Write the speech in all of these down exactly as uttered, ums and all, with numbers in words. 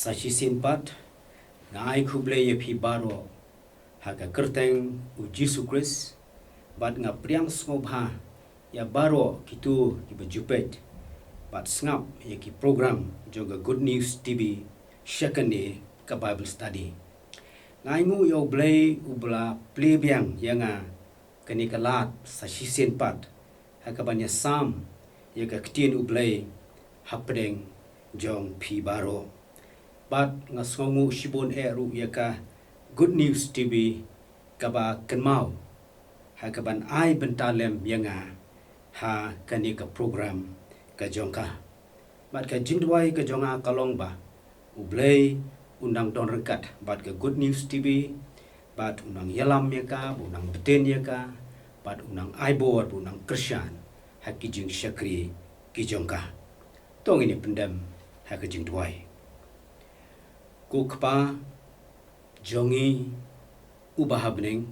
Sa shisien pat, nga ai khublei ïa phi baroh ha ka kyrteng u Jisu Khrist, bad nga pdiang sngewbha ïa baroh kito kiba ju peit bad sngap ïa ki program jong ka Good News T V sha kane ka Bible Study. Nga ainguh ïa U Blei uba la plie biang ïa nga kane ka lad sa shisien pat, ha kaban ïasam ïa ka ktien U Blei hapdeng jong phi baroh. Bad nga sngewnguh shibun eh ruh ïa ka Good News T V kaba kynmaw ha kaban ai bynta lem ïa nga ha kane ka program ka jong ka. Bad ka jingduwai ka jong nga ka long ba U Blei un nang don ryngkat bad ka Good News T V, bad un nang ïalam ïa ka, bad un nang btin ïa ka, bad un nang ai bor, bad un nang kyrshan ha ki jingshakri ki jong ka. To ngin ïa pyndem ha ka jingduwai. Ko Kpa jong ngi uba ha bneng,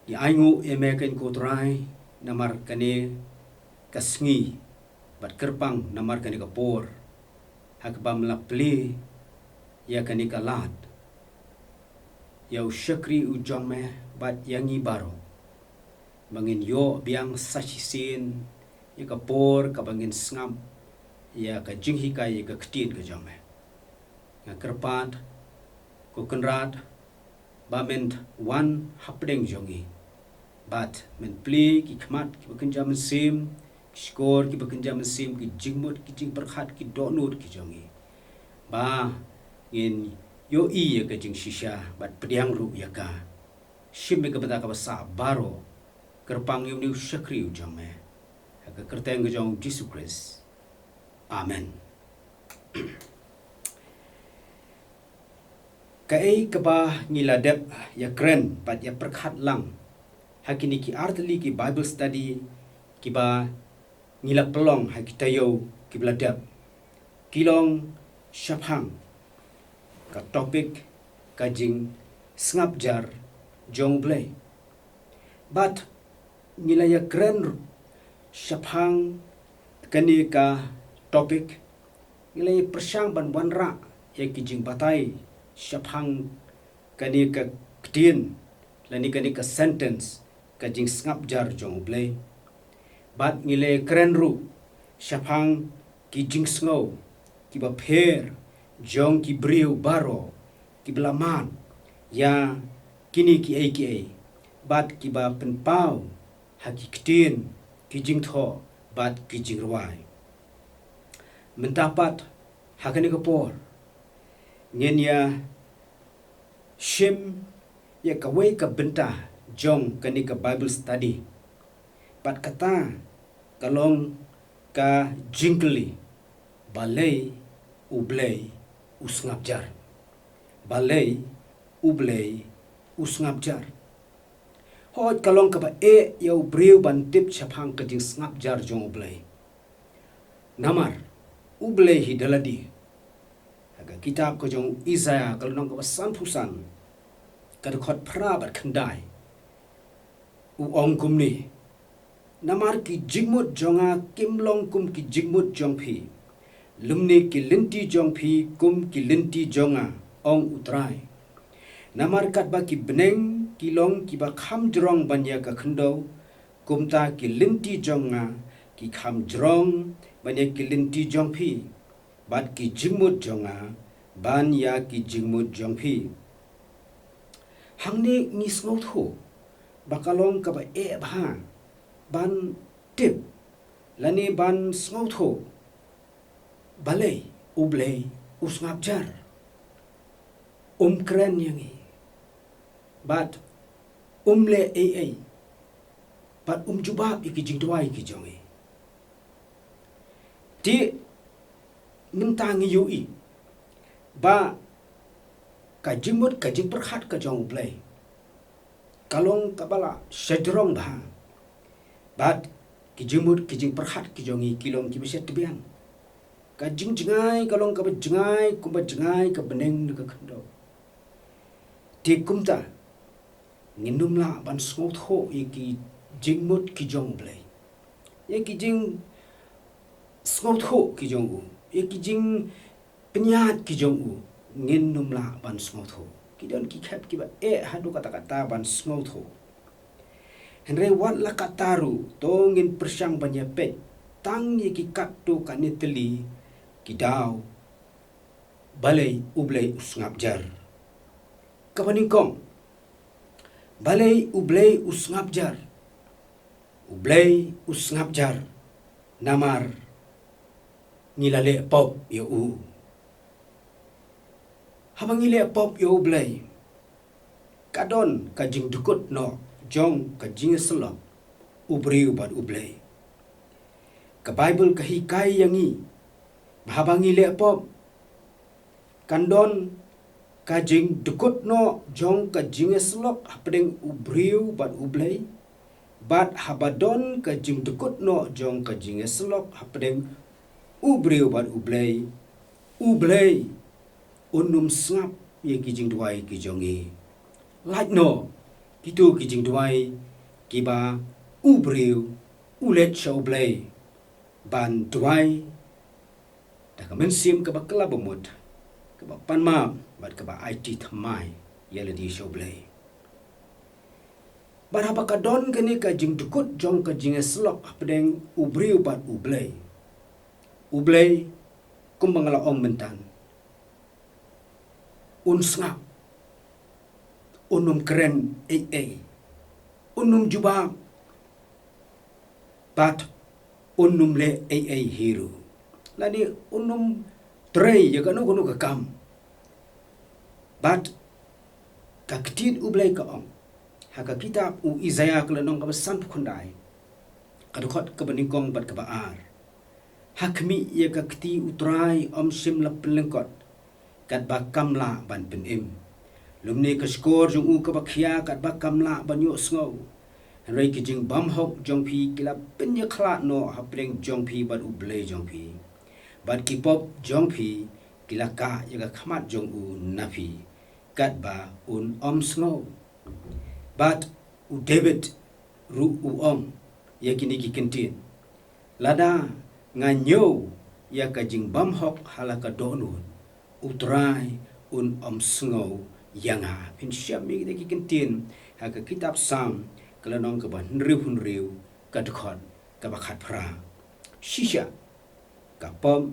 ngi ainguh ïa me, ko Trai, namar kane ka sngi bad kyrpang namar kane ka por ha kaba me la plie ïa kane ka lad ïa u shakri u jong me bad ïa ngi baroh, ba ngin ïoh biang sa shisien ïa ka por kaba ngin sngap ïa ka jinghikai ïa ka ktien ka jong me. Nga kyrpad, ko Kynrad, ba men wan hapdeng jong ngi, bad men plie ki khmat kiba kynja mynsiem, ki shkor kiba kynja mynsiem, ki jingmut, ki jingpyrkhat, ki dohnud ki jong ngi, ba ngin ïohi ïa ka jingshisha bad pdiang ruh ïa ka. Shim ïa ka bynta kaba sah baroh, kyrpang ïa une u shakri u jong me, ha ka kyrteng ka jong u Jisu Khrist. Amen. Kaei kaba ngi la dep ïakren bad ïapyrkhat lang ha kine ki artylli ki Bible study kiba ngi la pynlong ha ki taïew kiba la dep, ki long shaphang ka topic ka jingsngap jar jong U Blei. Bad ngi la ïakren shaphang kane ka topic, ngi la ïapyrshang ban wanrah ïa ki jingbatai shaphang kane ka ktien, lane kane ka sentence, ka jingsngap jar jong U Blei. Bad ngi la ïakren ruh shaphang ki jingsngew kiba pher jong ki briew baroh kiba la mad ïa kine kiei kiei, bad kiba pynpaw ha ki ktien, ki jingthoh bad ki jingrwai. Mynta pat ha kane ka por ngin ïa shim ïa kawei ka bynta jong kane ka Bible study. Bad kata ka long ka jingkylli: Balei U Blei u sngap jar? Balei U Blei u sngap jar? Hooid, ka long kaba eh ïa u briew ban tip shaphang ka jingsngap jar jong U Blei. Namar U Blei hi da lade, ha ka kitab ka jong u Isaiah ka lynnong kaba sanphew san, ka dkhot phra bad khyndai, u ong kumne: Namar ki jingmut jong nga kim long kum ki jingmut jong phi, lymne ki lynti jong phi kum ki lynti jong nga, ong U Trai. Namar katba ki bneng ki long kiba kham jrong ban ïa ka khyndew, kumta ki lynti jong nga ki kham jrong ban ïa ki lynti jong phi, bad ki jingmut jong nga ban ïa ki jingmut jong phi. Hangne ngi sngewthuh ba ka long kaba eh bha ban tip lane ban sngewthuh balei U Blei u sngap jar. Um kren ïa ngi, bad um leh ei ei, bad um jubab ïa ki jingduwai ki jong ngi. Te mynta ngi ïohi ba ka jingmut ka jingpyrkhat ka jong U Blei ka long kaba la shajrong bha, bad ki jingmut ki jingpyrkhat ki jong ngi ki long kiba shet tbian. Ka jingjngai ka long kaba jngai kumba jngai ka bneng ne ka khyndew. Te kumta ngin ym lah ban sngewthuh ïa ki jingmut ki jong U Blei, ïa ki jingsngewthuh ki jong u, ïa ki jing pynïaid ki jong u, ngin nym lah ban sngewthuh. Ki don ki khep kiba eh haduh katta katta ban sngewthuh. Hynrei wat la katta ruh, to ngin pyrshang ban ïa peit tang ïa ki katto katne tylli ki daw. Balei U Blei u sngap jar? Kaba nyngkong, balei U Blei u sngap jar? U Blei u sngap jar namar ngi la leh pop ïa u. Haba ngi leh pop ïa U Blei, ka don ka jingdukut noh jong ka jingïasyllok u briew bad U Blei. Ka Baibl ka hikai ïa ngi ba haba ngi leh pop, kan don ka jingdukut noh jong ka jingïasyllok hapdeng u briew bad U Blei. Bad haba don ka jingdukut noh jong ka jingïasyllok hapdeng u briew bad U Blei, U Blei un nym sngap ïa ki jingduwai ki jong ngi. Lait noh kito ki jingduwai kiba u briew u leit sha U Blei ban duwai da ka mynsiem kaba kylla bamut, kaba pan map bad kaba aiti thymmai ïa lade sha U Blei. Bad haba ka don kane ka jingdukut jong ka jingïasyllok hapdeng u briew bad U Blei, U Blei, kumba nga la ong mynta, un sngap, un nym kren ei ei, un nym jubab, bad un nym leh ei ei hi ruh, lane un nym trei ïa kano kano ka kam. Bad ka ktien U Blei ka ong ha ka kitab u Isaïah ka lynnong kaba sanphew khyndai, ka dkhot kaba nyngkong bad kaba ar: Ha khmih ïa ka kti U Trai ym shym la pynlyngkot katba kam lah ban pynim, lymne ka shkor jong u kaba khia katba kam lah ban ïohsngew. Hynrei ki jingbymhok jong phi ki la pynïakhlad noh hapdeng jong phi bad U Blei jong phi, bad ki pop jong phi ki la kah ïa ka khmat jong u na phi katba un ym sngew. Bad u David ruh u ong ïa kine ki kyntien: Lada nga ñiew ïa ka jingbymhok ha la ka dohnud, U Trai un ym sngew ïa nga. Phin shem ïa kita ki kyntien ha ka kitab Salm ka lynnong kaba hynriew hynriew, ka dkhot kaba khatphra. Shisha, ka pop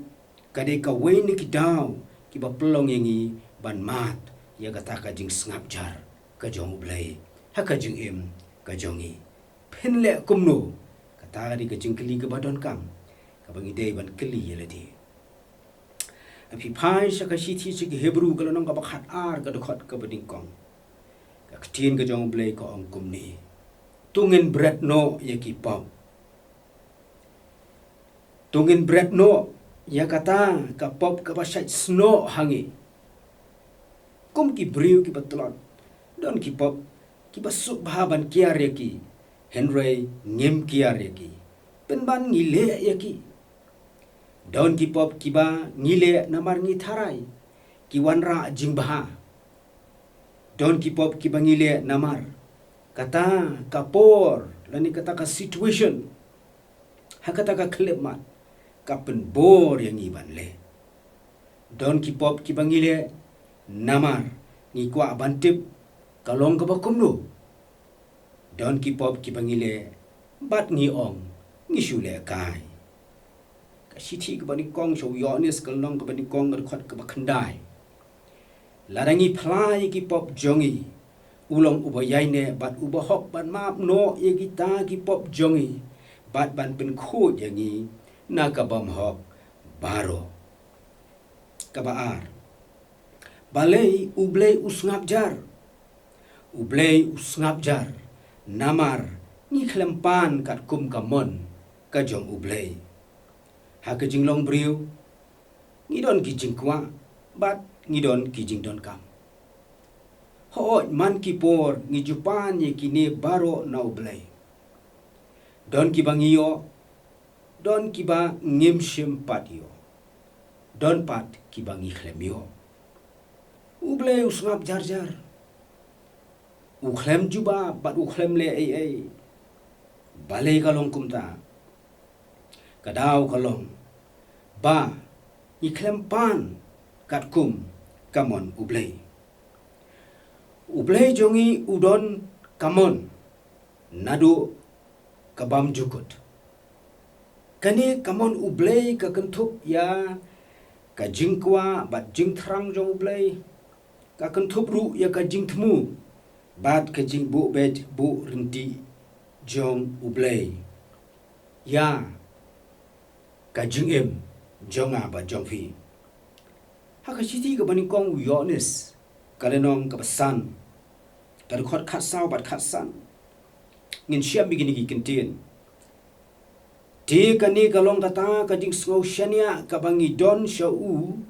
ka dei kawei na ki daw kiba pynlong ïa ngi ban mad ïa kata ka jingsngap jar ka jong U Blei ha ka jingim ka jong ngi. Phin leh kumno? Kata ka dei ka jingkylli kaba donkam kaba ngi dei ban kylli ïa lade. Phi phai sha ka shithi sha ki Hebru ka lynnong kaba khatar, ka dkhot kaba nyngkong, ka ktien ka jong U Blei ka ong kumne: To ngin bret noh ïa ki pop. To ngin bret noh ïa kata ka pop kaba shait snoh ha ngi. Kum ki briew kiba tlot, don ki pop kiba suk bha ban kiar ïa ki, hynrei ngim kiar ïa ki, pynban ngi leh ïa ki. Don ki pop kiba ngi leh namar ngi tharai ki wanrah jingbha. Don ki pop kiba ngi leh namar kata ka por lane kata ka situation, ha kata ka khyllipmat, ka pynbor ïa ngi ban leh. Don ki pop kiba ngi leh namar ngi kwah ban tip ka long kaba kumno. Don ki pop kiba ngi leh bad ngi ong ngi shu leh kai. Ka shithi kaba nyngkong sha u Ïoannis ka lynnong kaba nyngkong ka dkhot kaba khyndai: Lada ngi phla ïa ki pop jong ngi, u long uba ïaineh bad uba hok ban map noh ïa kita ki pop jong ngi bad ban pynkhuid ïa ngi na ka bymhok baroh. Kaba ar: Balei U Blei u sngap jar? U Blei u sngap jar namar ngi khlem pan katkum ka mon ka jong U Blei. Ha ka jinglong briew ngi don ki jingkwah bad ngi don ki jingdonkam. Hooid, man ki por ngi ju pan ïa kine baroh na U Blei. Don kiba ngi ïoh, don kiba ngim shym pat ïoh, don pat kiba ngi khlem ïoh. U Blei u sngap jar jar. U khlem jubab bad u khlem leh ei ei. Balei ka long kumta? Ka daw ka long ba ngi khlem pan katkum ka mon U Blei. U Blei jong ngi u don ka mon naduh ka bymjukut. Kane ka mon U Blei ka kynthup ïa ka jingkwah bad jingthrang jong U Blei. Ka kynthup ruh ïa ka jingthmu bad ka jingbuh beit buh ryntih jong U Blei ïa ka jingim jong nga bad jong phi. Ha ka shithi kaba nyngkong u Ïoannis, ka lynnong kaba san, ka dkhot khatsaw bad khatsan, ngin shem ïa kine ki kyntien. Te kane ka long kata ka jingsngew shaniah kaba ngi don sha u,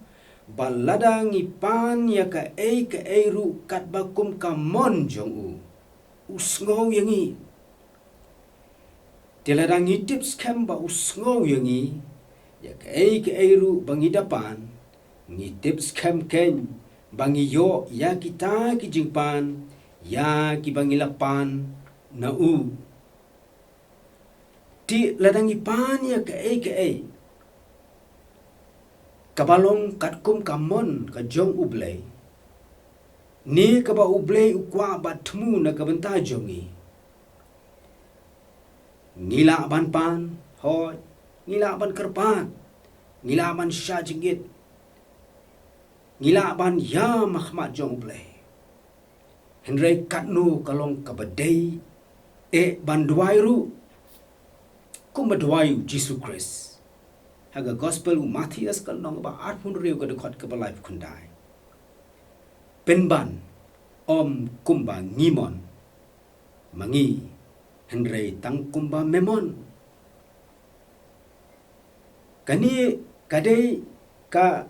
ba lada ngi pan ïa kaei kaei ruh katba kum ka mon jong u, u sngew ïa ngi. Te lada ngi tip skhem ba u sngew ïa ngi ïa kaei kaei ruh ba ngi da pan, ngi tip skhem kein ba ngi ïoh ïa kita ki jingpan ïa kiba ngi la pan na u. Te lada ngi pan ïa kaei kaei kaba long katkum ka mon ka jong U Blei, ne kaba U Blei u kwah bad thmu na ka bynta jong ngi, ngi lah ban pan, hooid, ngi lah ban kyrpad, ngi lah ban shah jingit, ngi lah ban ïam ha khmat jong U Blei. Hynrei katno ka long kaba dei eh ban duwai ruh kumba duwai u Jisu Khrist? Ha ka Gospel u Mathaios ka lynnong ba arphew hynriew, ka dkhot kaba laiphew khyndai: Pynban, ym kumba ngi mon ma ngi, hynrei tang kumba me mon. Kane ka dei ka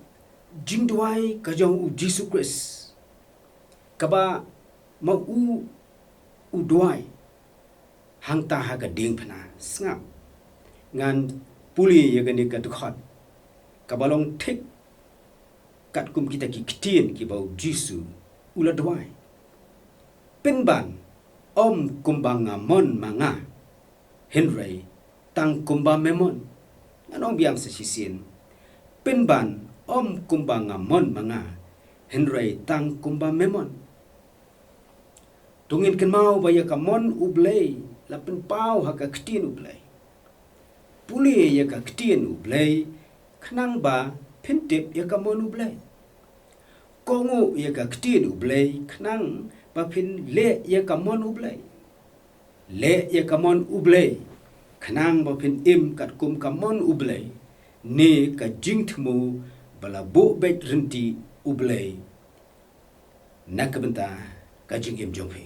jingduwai ka jong u Jisu Khrist, kaba ma u u duwai hangta ha ka diengphna. Sngap, ngan pule ïa kane ka dkhot kaba long thik katkum kita ki ktien kiba u Jisu u la duwai: Pynban, ym kumba nga mon ma nga, hynrei tang kumba me mon. Ngan ong biang sa shisien: Pynban, ym kumba nga mon ma nga, hynrei tang kumba me mon. To ngin kynmaw ba ïa ka mon U Blei la pynpaw ha ka ktien U Blei. Pule ïa ka ktien U Blei khnang ba phin tip ïa ka mon U Blei. Kohnguh ïa ka ktien U Blei khnang ba phin leh ïa ka mon U Blei. Leh ïa ka mon U Blei khnang ba phin im katkum ka mon U Blei, ne ka jingthmu ba la buh beit ryntih U Blei na ka bynta ka jingim jong phi.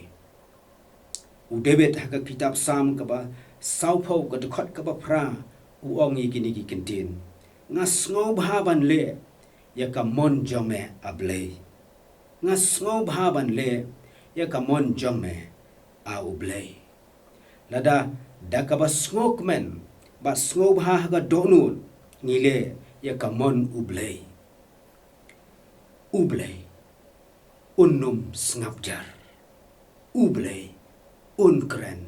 U David ha ka kitab Salm kaba sawphew, ka dkhot kaba phra, u ong ïa kine ki kyntien: Nga sngewbha ban leh ïa ka mon jong me, A Blei. Nga sngewbha ban leh ïa ka mon jong me, A U Blei. Lada da kaba sngewkmen bad sngewbha ha ka dohnud ngi leh ïa ka mon U Blei, U Blei un ym sngap jar. U Blei un kren,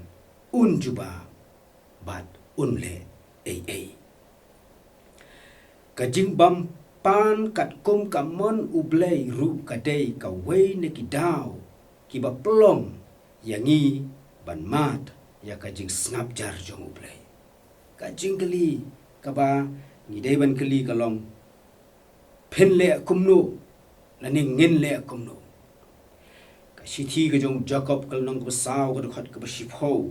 un jubab, bad un leh ei ei. Ka jingbym pan katkum ka mon U Blei ruh ka dei kawei na ki daw kiba pynlong ïa ngi ban mad ïa ka jingsngap jar jong U Blei. Ka jingkylli kaba ngi dei ban kylli ka long: Phin leh kumno, lane ngin leh kumno? Ka shithi ka jong u Jakob ka lynnong kaba saw, ka dkhot kaba shiphew,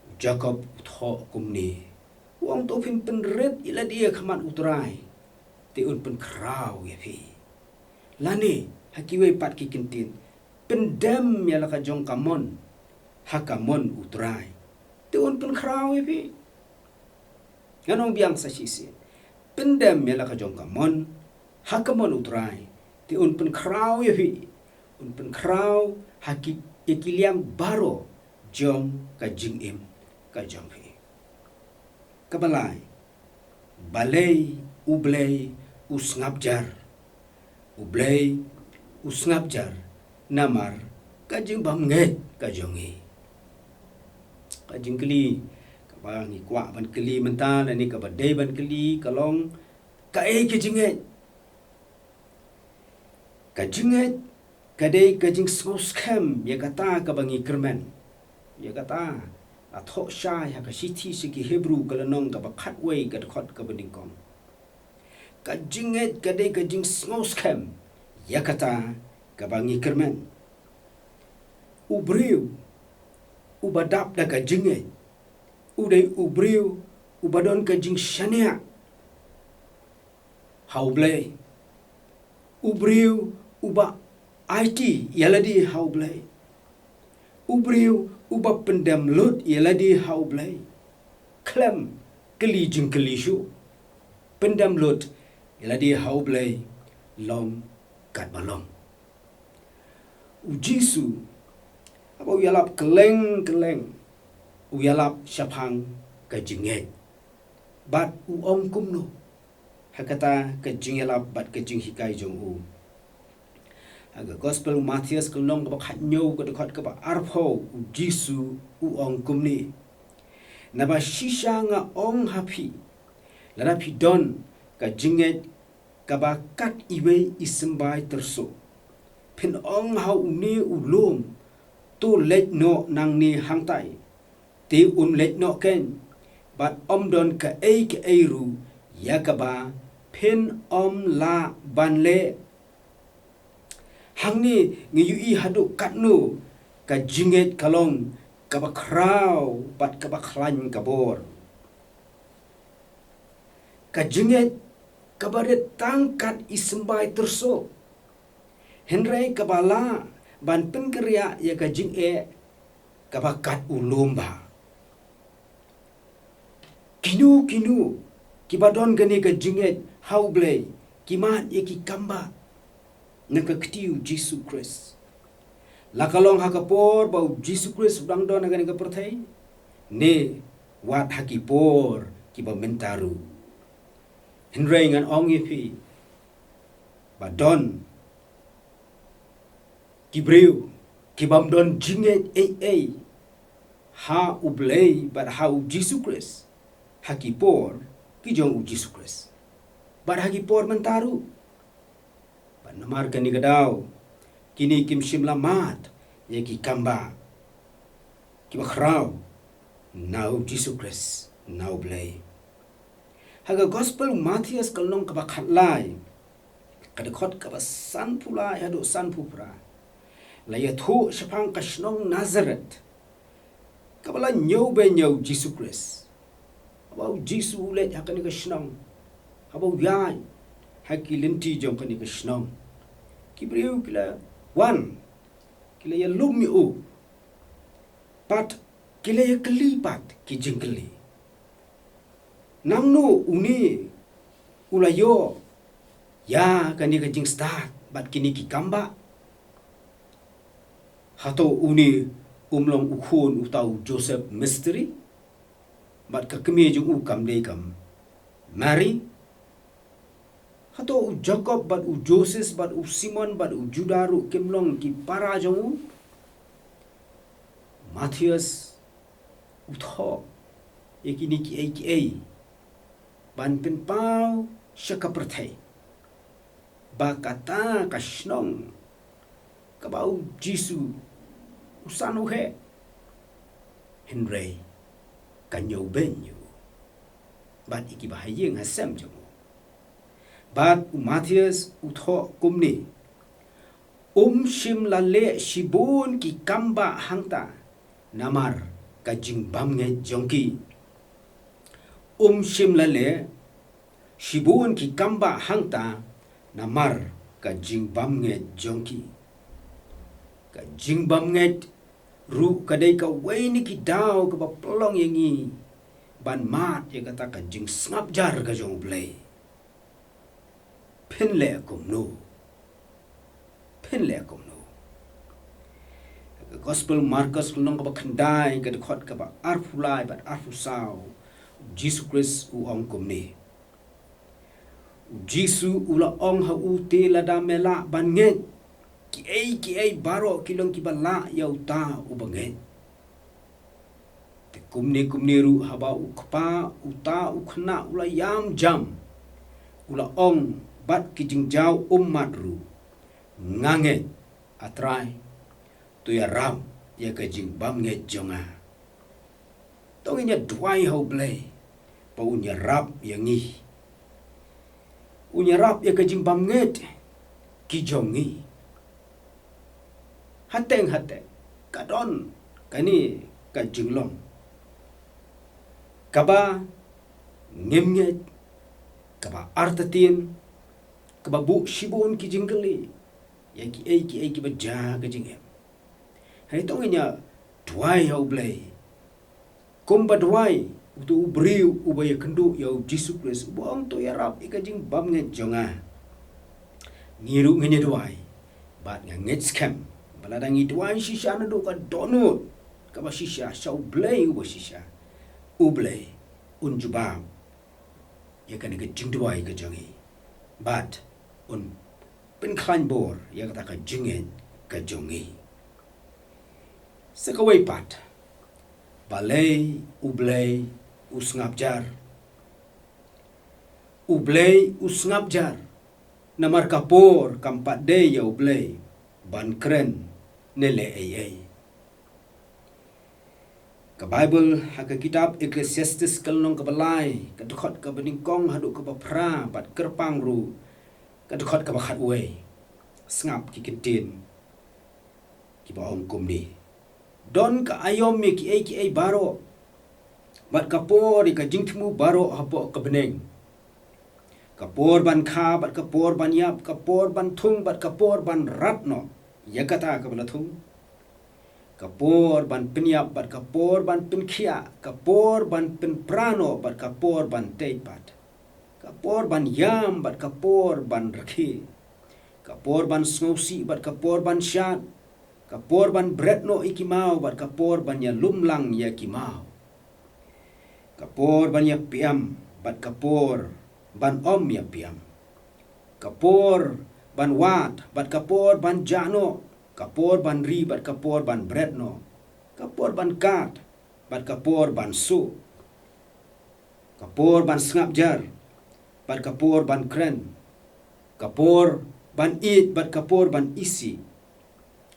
u Jakob u thoh kumne, u ong: To phin pynrit ïa lade ha khmat U Trai, te un pynkhraw ïa phi. Lane ha kiwei pat ki kyntien: Pyndem ïa la ka jong ka mon ha ka mon U Trai, te un pynkhraw ïa phi. Ngan ong biang sa shisien: Pyndem ïa la ka jong ka mon ha ka mon U Trai, te un pynkhraw ïa phi, un pynkhraw ha ki, ïa ki liang baroh jong ka jingim ka jong phi. Kaba lai, balei U Blei u sngap jar? U Blei u sngap jar namar ka jingbymngeit ka jong ngi. Ka jingkylli kaba ngi kwah ban kylli mynta, lane kaba dei ban kylli, ka long: Kaei ka jingngeit? Ka jingngeit ka dei ka jingsngewskhem ïa kata kaba ngi kyrmen. Ïa kata la thoh shai ha ka shithi sha ki Hebru ka lynnong kaba khatwei ka dkhot kaba nyngkong. Ka jingngeit ka dei ka jingsngewskhem ïa kata kaba ngi kyrmen. U briew uba dap da ka jingngeit u dei u briew uba don ka jingshaniah ha U Blei. U briew uba aiti ïa lade ha U Blei. U briew uba pyndem lut ïa lade ha U Blei. Khlem kylli jingkylli shuh. Pyndem lut ïa lade ha U Blei long katba long. U Jisu haba u ïalap kylleng kylleng u ïalap shaphang ka jingngeit. Bad u ong kumno ha kata ka jingïalap bad ka jinghikai jong u? Ha ka Gospel u Mathaios ka lynnong kaba khathynñiew ka dkhot kaba arphew u Jisu u ong kumne. Naba shisha nga ong ha phi, lada phi don ka jingngeit kaba kat iwei i symbai tyrso, phin ong ha une u lum, to leit noh nangne hangtai, te un leit noh keiñ, bad ym don kaei kaei ruh ïa kaba phin ym lah ban leh. Hangne ngi ïohi haduh katno ka jingngeit ka long kaba khraw bad kaba khlaiñ ka bor. Ka jingngeit kaba rit tang kat i symbai tyrso, hynrei kaba lah ban pynkynriah ïa ka jingeh kaba kat u lum bha. Kino kino kiba don kane ka jingngeit ha U Blei ki mad ïa ki kambah na ka kti u Jisu Khrist. La ka long ha ka por ba u Jisu Khrist u dang don ha kane ka pyrthei ne wat ha ki por kiba mynta ruh. Hynrei ngan ong ïa phi ba don ki briew kibym don jingngeit ei ei ha U Blei bad ha u Jisu Khrist ha ki por ki jong u Jisu Khrist bad ha ki por mynta ruh. Bad namar kane ka daw kine kim shym la mad ïa ki kambah kiba khraw na u Jisu Khrist na U Blei. Ha ka Gospel u Mathaios ka lynnong kaba khatlai ka dkhot kaba sanphew lai haduh sanphew phra, la ïathuh shaphang ka shnong Nazareth kaba la ñiewbeiñ ïa u Jisu Khrist. Haba u Jisu u leit ha kane ka shnong, haba u ïaid ha ki lynti jong kane ka shnong, ki briew ki la wan, ki la ïalum ïa u, pat ki la ïakylli pat ki jingkylli. Nangno une u la ïoh ïa kane ka jingstad bad kine ki kambah? Hato une um long u khun uta u Joseph Mistri? Bad ka kmie jong u kam dei ka Mary? Hato u Jakob bad u Joses bad u Simon bad u Juda ruh kim long ki para jong u? Mathaios u thoh ïa kine kiei kiei ban pynpaw sha ka pyrthei ba kata ka shnong kaba u Jisu u san u heh, hynrei ka ñiewbeiñ ïa u bad ïa kiba ha ïing ha sem jong u. Bad u Mathaios u thoh kumne: Um shym la leh shibun ki kambah hangta namar ka jingbymngeit jong ki. Um shym la leh shibun ki kambah hangta namar ka jingbymngeit jong ki. Ka jingbymngeit ruh ka dei kawei na ki daw kaba pynlong ïa ngi ban mad ïa kata ka jingsngap jar ka jong U Blei. Phin leh kumno? Phin leh kumno? Ka Gospel Markos lynnong kaba khyndai ka dkhot kaba arphew lai bad arphew saw, Jisu Khrist u ong kumne. U Jisu u la ong ha u: Te lada me lah ban ngeit, kiei kiei baroh ki long kiba lah ïa uta uba ngeit. Te kumne kumne ruh haba u kpa uta u khynnah u la ïam jam, u la ong bad ki jingjaw ummat ruh: Nga ngeit, A Trai, to ïarap ïa ka jingbymngeit jong nga. To ngin ïa duwai ha U Blei ba un ïarap ïa ngi, un ïarap ïa ka jingbymngeit ki jong ngi. Hateng hateng ka don kane ka jinglong kaba ngim ngeit, kaba artatien, kaba buh shibun ki jingkylli ïa kiei kiei kiba jia ka jingim. Hynrei to ngin ïa duwai ha U Blei kumba duwai uto u briew uba ïakynduh ïa U Jisu Khrist, uba ong, to ïarap ïa ka jingbymngeit jong nga. Ngi ruh ngin ïa duwai bad nga ngeit skhem ba lada ngi duwai shisha naduh ka dohnud kaba shisha sha U Blei uba shisha, U Blei un jubab ïa kane ka jingduwai ka jong ngi bad un pynkhlaiñ bor ïa kata ka jingngeit ka jong ngi. Sa kawei pat, balei U Blei u sngap jar? U Blei u sngap jar namar ka por kam pat dei ïa U Blei ban kren ne leh ei ei. Ka Baibl ha ka kitab Eklesiastes ka lynnong kaba lai, ka dkhot kaba nyngkong haduh kaba phra bad kyrpang ruh ka dkhot kaba khatwei, sngap ki ktien kiba ong kumne: Don ka aïom ïa kiei kiei baroh, bad ka por ïa ka jingthmu baroh hapoh ka bneng. Ka por ban kha bad ka por ban ïap, ka por ban thung bad ka por ban rat noh ïa kata kaba la thung. Ka por ban pynïap bad ka por ban pynkhiah, ka por ban pynpra noh bad ka por ban tei pat, ka por ban ïam bad ka por ban rkhie, ka por ban sngewsih bad ka por ban shad, ka por ban bret noh ïa ki maw bad ka por ban ïalum lang ïa ki maw, ka por ban ïa pyrshah bad ka por ban ym ïa pyrshah, ka por ban wad bad ka por ban jah noh, ka por ban ri bad ka por ban bret noh, ka por ban kad bad ka por ban suh, ka por ban sngap jar bad ka por ban kren, ka por ban ïeit bad ka por ban isih,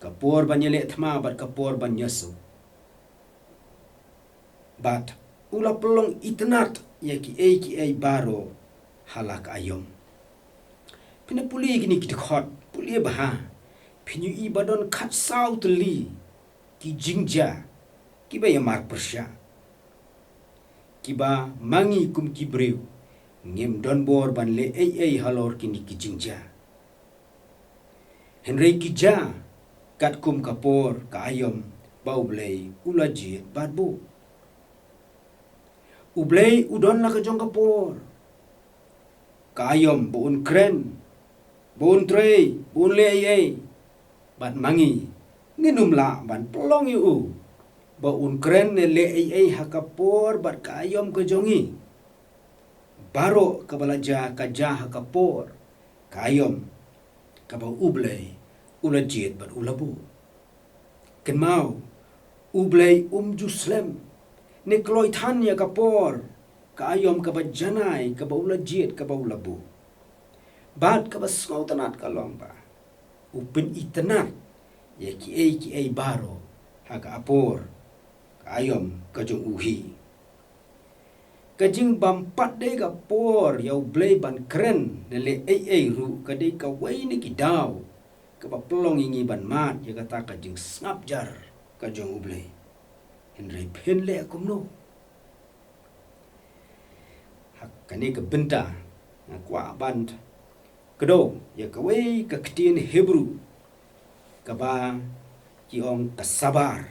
ka por ban ïaleh thma bad ka por ban ïasuk. Bad u la pynlong itynnad ïa kiei kiei baroh ha la ka aïom. Phin ïa pule kine ki dkhot, pule bha, phin ïohi ba don khatsaw tylli ki jingjia kiba ïamar pyrshah, kiba ma ngi kum ki briew ngim don bor ban leh ei ei halor kine ki jingjia. Hynrei ki jia katkum ka por ka aïom ba U Blei u la jied bad buh. U Blei u don la ka jong ka por ka aïom ba un kren, ba un trei, ba un leh ei ei. Bad ma ngi, ngin ym lah ban pynlong ïa u ba un kren ne leh ei ei ha ka por bad ka aïom ka jong ngi. Baroh kaba la jia ka jia ha ka por ka aïom kaba U Blei u la jied bad u la buh. Kynmaw, U Blei um ju slem ne kloi than ïa ka por ka aïom kaba janai kaba u la jied kaba u la buh. Bad kaba sngewtynnad ka long ba u pynitynnad ïa kiei kiei baroh ha ka por ka aïom ka jong u hi. Ka jingbym pat dei ka por ïa U Blei ban kren ne leh ei ei ruh ka dei kawei na ki daw kaba pynlong ïa ngi ban mad ïa kata ka jingsngap jar ka jong U Blei. Hynrei phin leh kumno? Ha kane ka bynta nga kwah ban kdew ïa kawei ka ktien Hebru kaba ki ong ka sabar.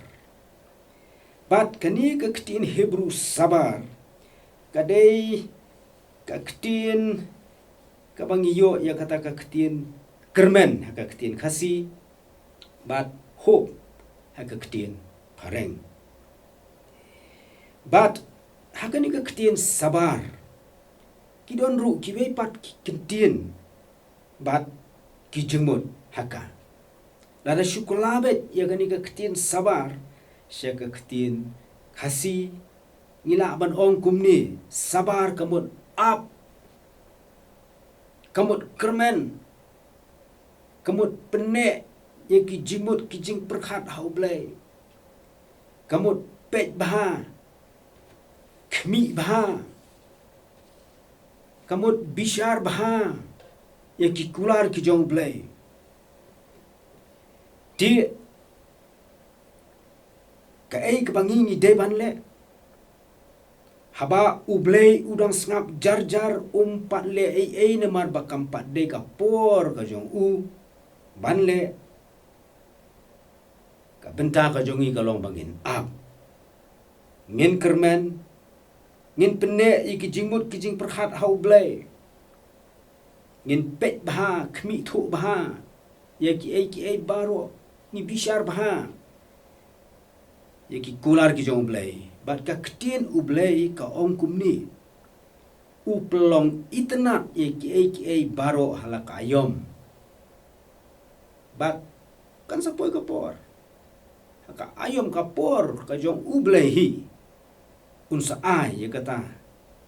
Bad kane ka ktien Hebru sabar ka dei ka ktien kaba ngi ïoh ïa kata ka ktien kyrmen ha ka ktien Khasi, bad hope ha ka ktien Phareng. Bad ha kane ka ktien sabar ki don ruh kiwei pat ki ktien bad ki jingmut ha ka. Lada shu kylla beit ïa kane ka ktien sabar sha ka ktien Khasi, ngi lah ban ong kumne: sabar ka mut ap, ka mut kyrmen, Ka mut pynneh ïa ki jingmut ki jingpyrkhat ha U Blei. Ka mut peit bha, khmih bha. Ka mut bishar bha ïa ki kular ki jong U Blei. Te kaei kaba ngi ngi dei ban leh? Haba U Blei u dang sngap jar jar, um pat leh ei ei namar ba kam pat dei ka por ka jong u ban leh. Ka bynta ka jong ngi ka long ba ngin ap, ngin kyrmen, ngin pynneh ïa ki jingmut ki jingpyrkhat ha U Blei. Ngin peit bha, khmih thuh bha ïa kiei kiei baroh, ngi bishar bha ïa ki kular ki jong U Blei. Bad ka ktien U Blei ka ong kumne: U pynlong itynnad ïa kiei kiei baroh ha la ka aïom. Bad kan sa poi ka por, ha ka aïom ka por ka jong U Blei hi, un sa ai ïa kata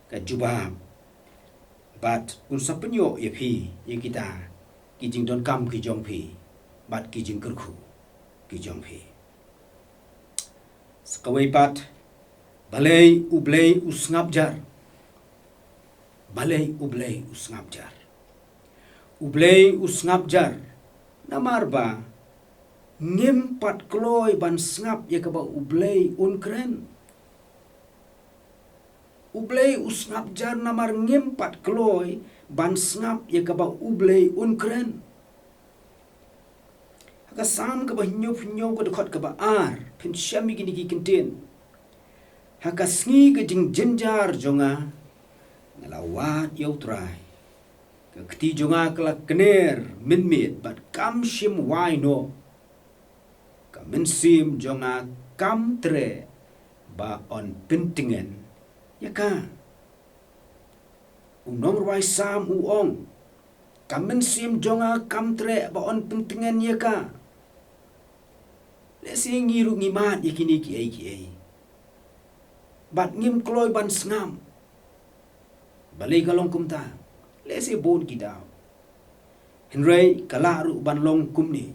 ka jubab. Bad un sa pynïoh ïa phi ïa kita ki jingdonkam ki jong phi bad ki jingkyrkhu ki jong phi. Sa kawei pat, balei U Blei u sngap jar? Balei U Blei u sngap jar? U Blei u sngap jar namar ba ngim pat kloi ban sngap ïa kaba U Blei un kren. U Blei u sngap jar namar ngim pat kloi ban sngap ïa kaba U Blei un kren. Ha ka Salm kaba hynñiew phew hynñiew, ka dkhot kaba ar, phin shem ïa kine ki kyntien: Ha ka sngi ka jingjynjar jong nga, nga la wad ïa U Trai. Ka kti jong nga ka la kner mynmiet bad kam shym wai noh. Ka mynsiem jong nga kam treh ba yn pyntngen ïa ka. U nongrwai Salm u ong: Ka mynsiem jong nga kam treh ba yn pyntngen ïa ka. Lehse ngi ruh ngi mad ïa kine kiei kiei bad ngim kloi ban sngap. Balei ka long kumta? Lehse bun ki daw. Hynrei ka lah ruh ban long kumne.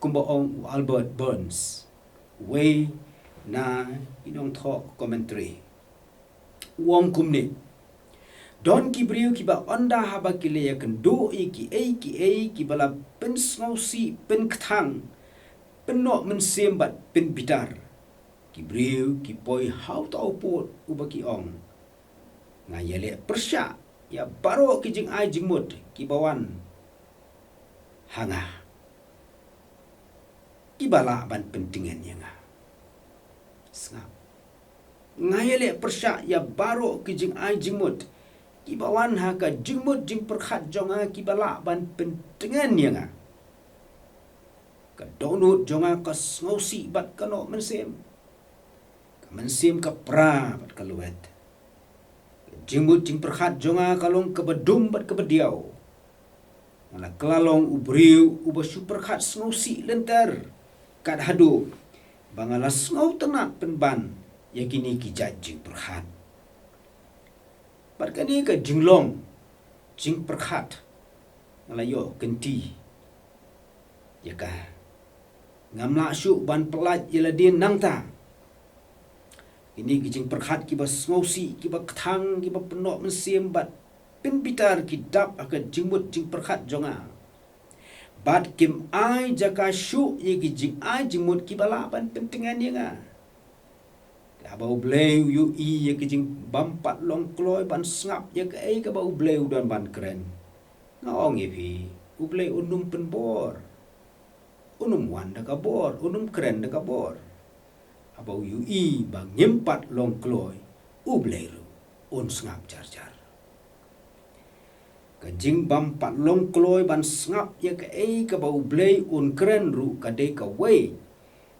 Kumba ong u Albert Barnes, uwei na ki nongthoh commentary, u ong kumne: Don ki briew kiba ynda haba ki la ïakynduh ïa kiei kiei kiba la pynsngewsih, pynkthang, pynnoh mynsiem bad pynbitar. Ki briew ki poi ha uta u pud uba ki ong: Nga ïaleh pyrshah ïa baroh ki jingai jingmut kiba wan ha nga, kiba lah ban pyntngen ïa nga. Sngap. Nga ïaleh pyrshah ïa baroh ki jingai jingmut kiba wan ha ka jingmut jingpyrkhat jong nga, kiba lah ban pyntngen ïa nga. Ka dohnud jong nga ka sngewsih bad ka noh mynsiem. Ka mynsiem ka pra bad ka lwet. Ka jingmut jingpyrkhat jong nga ka long kaba dum bad kaba diaw. Nga la kylla long u briew uba shu pyrkhat sngewsih lynter, kat haduh ba nga la sngewtynnad pynban ïa kine ki jait jingpyrkhat. Bad kane ka jinglong jingpyrkhat nga la ïoh kynti ïa ka. Ngam lah shuh ban pyllait ïa lade nangta. Kine ki jingpyrkhat kiba sngewsih, kiba kthang, kiba pynnoh mynsiem bad pynbitar ki dap ha ka jingmut jingpyrkhat jong nga. Bad kim ai jaka shuh ïa ki jingai jingmut kiba lah ban pyntngen ïa nga. Te haba U Blei u ïohi ïa ki jingbym pat long kloi ban sngap ïa kaei kaba U Blei u don ban kren, nga ong ïa phi, U Blei un ym pynbor. Un ym wan da ka bor, un ym kren da ka bor. Haba u ïohi ba ngim pat long kloi, U Blei ruh un sngap jar jar. Ka jingbym pat long kloi ban sngap ïa kaei kaba U Blei un kren ruh ka dei kawei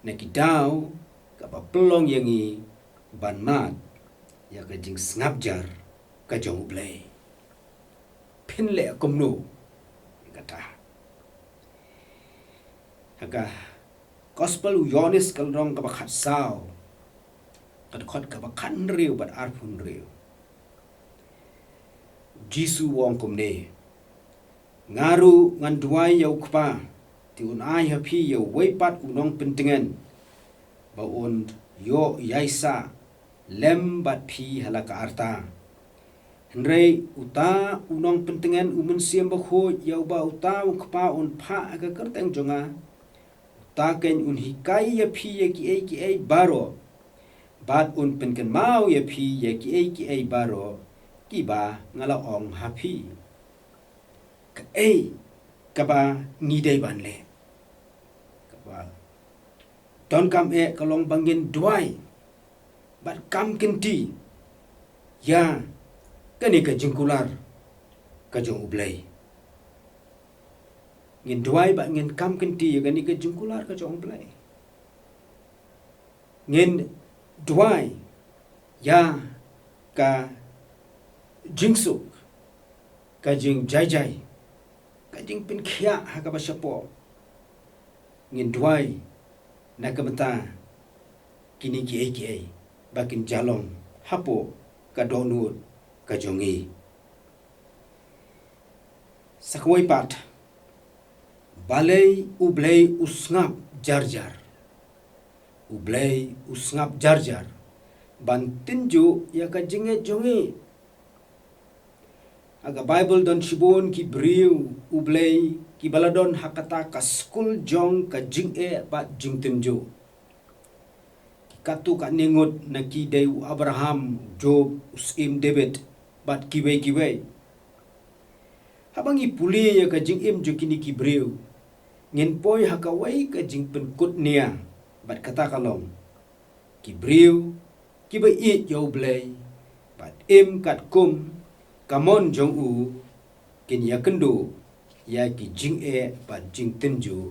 na ki daw kaba pynlong ïa ngi ban mad ïa ka jingsngap jar ka jong U Blei. Phin leh kumno ïa kata? Ha ka Gospel u Ïoannis ka lynnong kaba khatsaw, ka dkhot kaba khathynriew bad arphew hynriew, Jisu u ong kumne: Nga ruh ngan duwai ïa u Kpa, te un ai ha phi ïa uwei pat u nongpyntngen, ba un ïoh ïaisah lem bad phi ha la ka rta. Hynrei uta u nongpyntngen, u Mynsiem Bakhuid, ïa uba uta u Kpa un phah ha ka kyrteng jong nga, uta keiñ un hikai ïa phi ïa kiei kiei baroh, bad un pynkynmaw ïa phi ïa kiei kiei baroh kiba nga la ong ha phi. Kaei kaba ngi dei ban leh? Kaba donkam eh ka long ba ngin duwai bad kam kynti ïa kane ka jingkular ka jong U Blei. Ngin duwai bad ngin kam kynti ïa kane ka jingkular ka jong U Blei. Ngin duwai ïa ka jingsuk, ka jingjaijai, ka jingpynkhiah ha kaba shapoh. Ngin duwai na ka bynta kine kiei kiei ba kin ïalong hapoh ka dohnud ka jong ngi. Sa kawei pat, balei U Blei u sngap jar jar? U Blei u sngap jar jar ban tynjuh ïa ka jingngeit jong ngi. Ha ka Baibl don shibun ki briew U Blei kiba la don ha kata ka skul jong ka jingeh bad jingtynjuh. Ki katto katne ngut na ki dei u Abraham, u Job, u Syiem David, bad kiwei kiwei. Haba ngi pule ïa ka jingim jong kine ki briew, ngin poi ha kawei ka jingpynkutnia, bad kata ka long, ki briew kiba ïeit ïa U Blei bad im katkum ka mon jong u, kin ïakynduh ïa ki jingeh bad jingtynjuh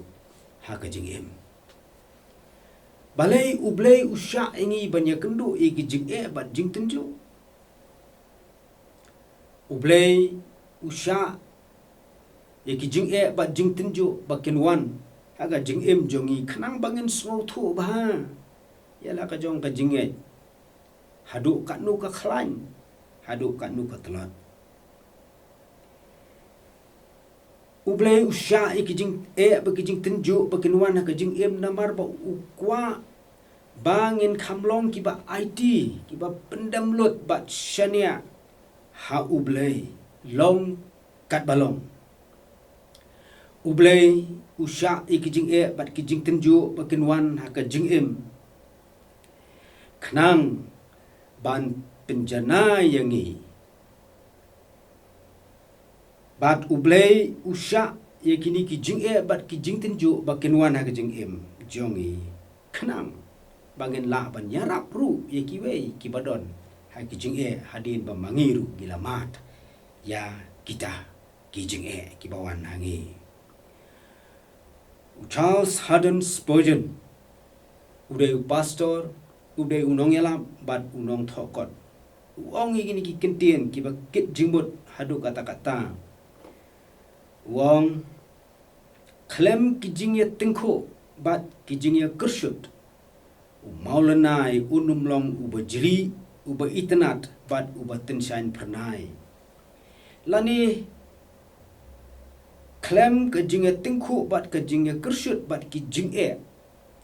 ha ka jingim. Balei U Blei u shah ïa ngi ban ïakynduh ïa ki jingeh bad jingtynjuh? U Blei u shah ïa ki jingeh bad jingtynjuh ba kin wan ha ka jingim jong ngi khnang ba ngin sngewthuh bha ïa la ka jong ka jingngeit, haduh katno ka khlaiñ, haduh katno ka tlot. U Blei u shah ïa ki jingeh bad ki jingtynjuh ba kin wan ha ka jingim namar ba u kwah ba ngin kham long kiba aiti, kiba pyndem lut bad shaniah ha U Blei long katba long. U Blei u shah ïa ki jingeh bad ki jingtynjuh ba kin wan ha ka jingim khnang ban pynjanai ïa ngi. Bad U Blei u shah ïa kine ki jingeh bad ki jingtynjuh ba kin wan ha ka jingim jong ngi khnang ba ngin lah ban ïarap ruh ïa kiwei kiba don ha ki jingeh hadien ba ma ngi ruh ngi la mad ïa kita ki jingeh kiba wan ha ngi. U Charles Haddon Spurgeon, u dei u pastor, u dei u nongïalam bad u nongthoh kot, u ong ïa kine ki kyntien kiba kit jingmut haduh katta katta. U ong, khlem ki jingïatyngkhuh bad ki jingïakyrshut, u mawlynnai un ym long uba jrieh, uba itynnad bad uba tyngshaiñ phyrnai. Lane khlem ka jingïatyngkhuh bad ka jingïakyrshut bad ki jingeh,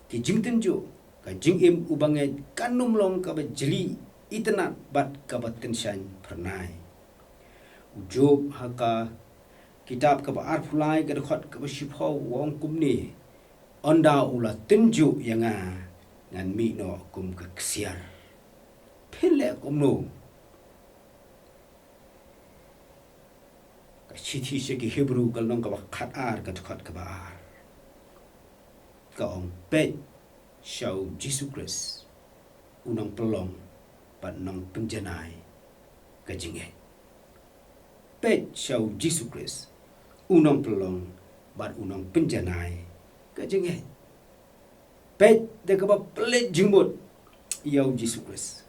ki jingtynjuh, ka jingim u bangeit kan ym long kaba jrieh, itynnad bad kaba tyngshaiñ phyrnai. U Job ha ka kitab kaba arphew lai ka dkhot kaba shiphew u ong kumne: Ynda u la tynjuh ïa nga, ngan mih noh kum ka ksiar. Phin leh kumno? Ka shithi sha ki Hebru ka lynnong kaba khatar ka dkhot kaba ar ka ong: Peit sha u Jisu Khrist, u nongpynlong bad nongpynjanai ka jingngeit. Peit sha u Jisu Khrist, u nongpynlong bad u nongpynjanai ka jingngeit. Peit da kaba pynleit jingmut ïa u Jisu Khrist.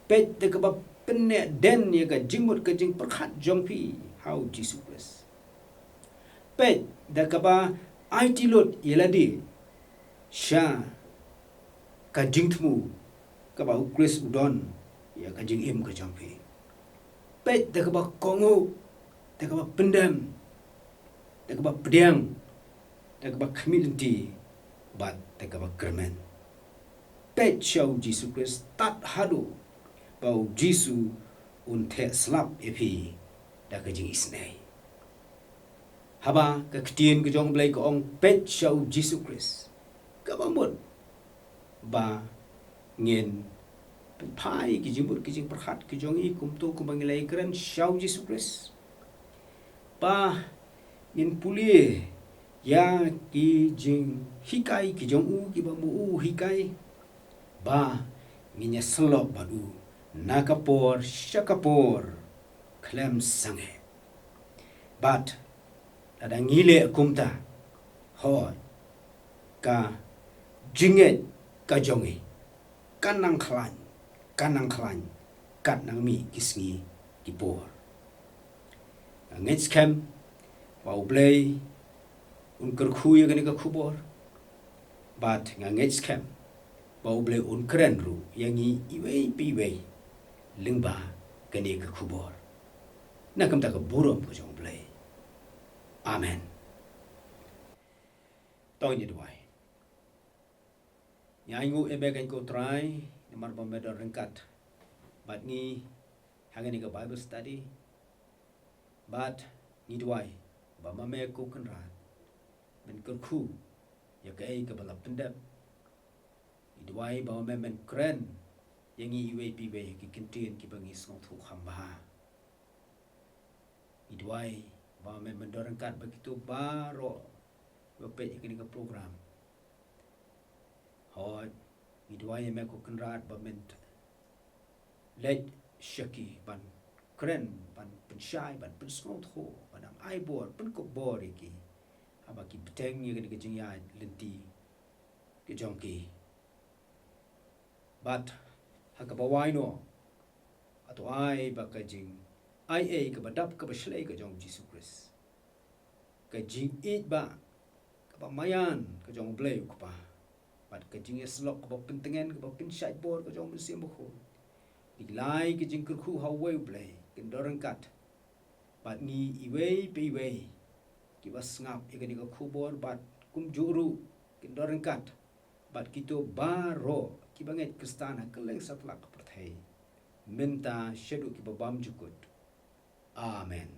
Peit da kaba pynneh den ïa ka jingmut ka jingpyrkhat jong phi ha u Jisu Khrist. Peit da kaba aiti lut ïa lade sha ka jingthmu kaba u Khrist u don ïa ka jingim ka jong phi. Peit da kaba kohnguh, da kaba pyndem da kaba pdiang, da kaba khmih lynti, bad da kaba kyrmen. Peit sha u Jisu Khrist tad haduh ba u Jisu un theh slap ïa phi da ka jingisynei. Haba ka ktien ka jong U Blei ka ong, peit sha u Jisu Khrist, kaba mut ba ngin pynphai ki jingmut ki jingpyrkhat ki jong ngi kumto kumba ngi la ïakren sha u Jisu Khrist. Ba ngin pule ïa ki jinghikai ki jong u, kiba ma u hikai, ba ngin ïasyllok bad u na ka por sha ka por khlem sangeh. Bad lada ngi leh kumta, hooid, ka jingngeit ka jong ngi kan nang khlaiñ, kan nang khlaiñ, kan nang mih ki sngi ki por. Nga ngeit skhem ba U Blei un kyrkhu ïa kane ka khubor. Bad nga ngeit skhem ba U Blei un kren ruh ïa ngi iwei pa iwei lyngba kane ka khubor. Na ka bynta ka burom ka jong U Blei. Amen. To ngin ïa duwai. Ngi ainguh ïa me ko Trai, namar ba me don ryngkat bad ngi ha kane ka Bible study. Bad ngi duwai ba ma me ko Kynrad men kyrkhu ïa kaei kaba la pyndep. Ngi duwai ba ma me men kren ïa ngi iwei pa iwei ki kyntien kiba ngi sngewthuh kham bha. Ngi duwai ba ma me men don ryngkat bad kito baroh ba peit ïa kane ka program. Hooid, ngi duwai ïa me ko Kynrad ba men leit sha ki ban kren, ban pynshai, ban pynsngewthuh, ban ai bor, pynkupbor ïa ki haba ki bteng ïa kane ka jingïaid lynti ka jong ki. Bad ha kaba wai noh, to ai ba ka jingaiei kaba dap kaba shlei ka jong Jisu Khrist, ka jingïeit ba kaba maïan ka jong U Blei U Kpa, bad ka jingïasyllok kaba pyntngen, kaba pynshait bor ka jong U Mynsiem Bakhuid, ki lai ki jingkyrkhu ha uwei U Blei kin don ryngkat bad ngi iwei pa iwei kiba sngap ïa kane ka khubor, bad kumjuh ruh kin don ryngkat bad kito baroh kiba ngeit Khristan ha kylleng satlak ka pyrthei, mynta shaduh kiba bymjukut. Amen.